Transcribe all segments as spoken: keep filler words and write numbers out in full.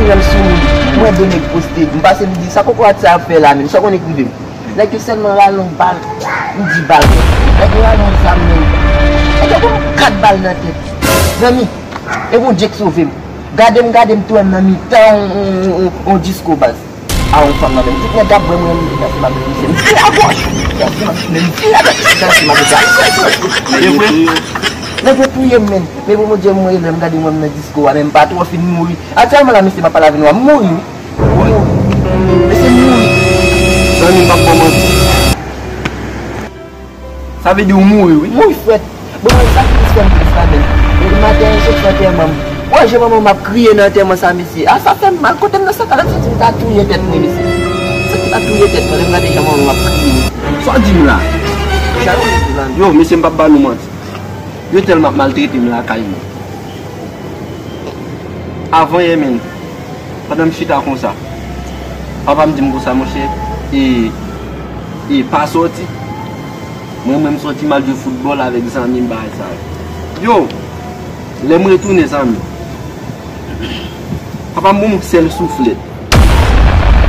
konn lè m sou moun. M wè de nèg poste. M pase m di, "Sa kokorat sa ap fè la menm?" Sa w konn ekrive m? Nèg yo sèlman rale yon bal. M di bal. Nèg yo rale yon zam menm. Nèg yo ban m kat bal nan tèt. Zanmi, e Bondye k sove m. Gade m, gade m, tou wè m nan mitan yon, yon, yon, yon disko baz. A yon fanm nan menm. Tout nèg k ap bwè mwen, m di, "Mèsi, m ap vin misye." M vire agòch. Mèsi, m ap, men m vire agòch. Mèsi, m ap vin. E vre? Nèg yo touye m, men. Men bon, Bondye, mwen, lè m gade mwen, m nan disko a, men m pa twò fin mouri. Aktyèlman la, mesye, m ap pale avè nou a, m mouri, wi. M mouri. Mesye, m mouri. Zanmi, m p ap ba w manti. Sa vle di ou mouri, wi. Mouri frèt. Bon, sa ki plis fè m tris la menm. Depi maten an, sot fè antèman m. Wè, jan manman m ap kriye nan antèman sa, mesye. A, sa fè m mal. Kote m nan sa ka la, m santi m ta touye tèt mwen, mesye. M santi m ta touye tèt mwen, lè m gade jan manman m ap kriye. Sa w di m la? Yo, mesye, m p ap ba nou manti. Yo tèlman ap maltrete m lakay mwen. Avan yè menm, pandan m chita konsa, papa m di m konsa, monchè, e, e pa sòti. Mwen, mwen, m sòti, m al jwe foutbòl avèk zanmi m, bagay sa yo. Yo, lè m retounen, zanmi, papa m ban m yon sèl souflèt.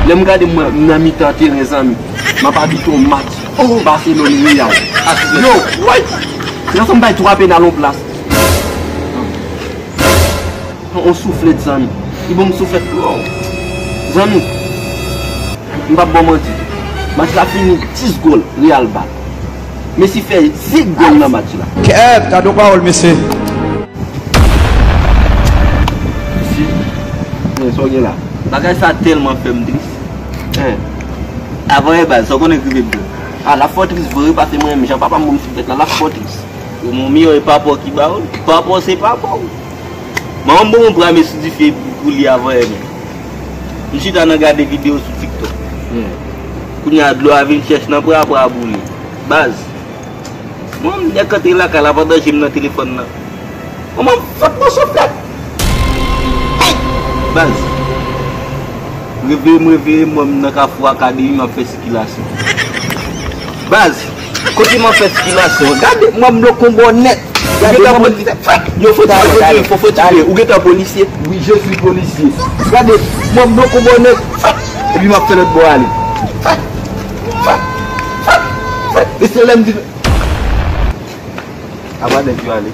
Lè m gade mwen, m nan mitan teren, zanmi. M ap abitre yon match Barcelone Real. Yo, woy! Se tankou m bay twa penal yon plas. On souflèt, zanmi. Li ban m souflèt. Wow! Zanmi, m p ap ba w manti. Match la fini dis gòl, Real bat. Messi fè senk gòl nan match la. Kèt, gade yon pawòl, mesye. Si. Men, sa w gen la? Bagay sa tèlman fè m tris. Hein. Avan yè baz, sa w konnen k rive m tou. A, l ap fè w tris vre, wi, paske mwen menm, jan papa m ban m souflèt la, l ap fè w tris. Yo, mon miyò, e papa w ki ba w l. Papa w se papa w. Manman m ban m yon prame sou dife pou li avan yè menm. M chita nan gade videyo sou TikTok. Hmm. Kounye a, dlo a vin chèch nan pra, pra boule. Baz. Mwen, m nèk antre lakay la pandan je m nan telefòn nan. Manman m fout mwen souflèt. Ay! Baz. Reveye m, reveye m, mwen, m nan Kafou Akademi, m ap fè sikilasyon. Baz, kote m ap fè sikilasyon? Gade, mwen, m lòk yon bò nèt. Ou gentan polisye. Yo, fò ti, fò ti, fò ti, ou gentan polisye. Oui, je suis policier. Gade, mwen, m lòk yon bò nèt. Epi m ap fè lòt bò ale. E se lè m di Apa nèg yo ale.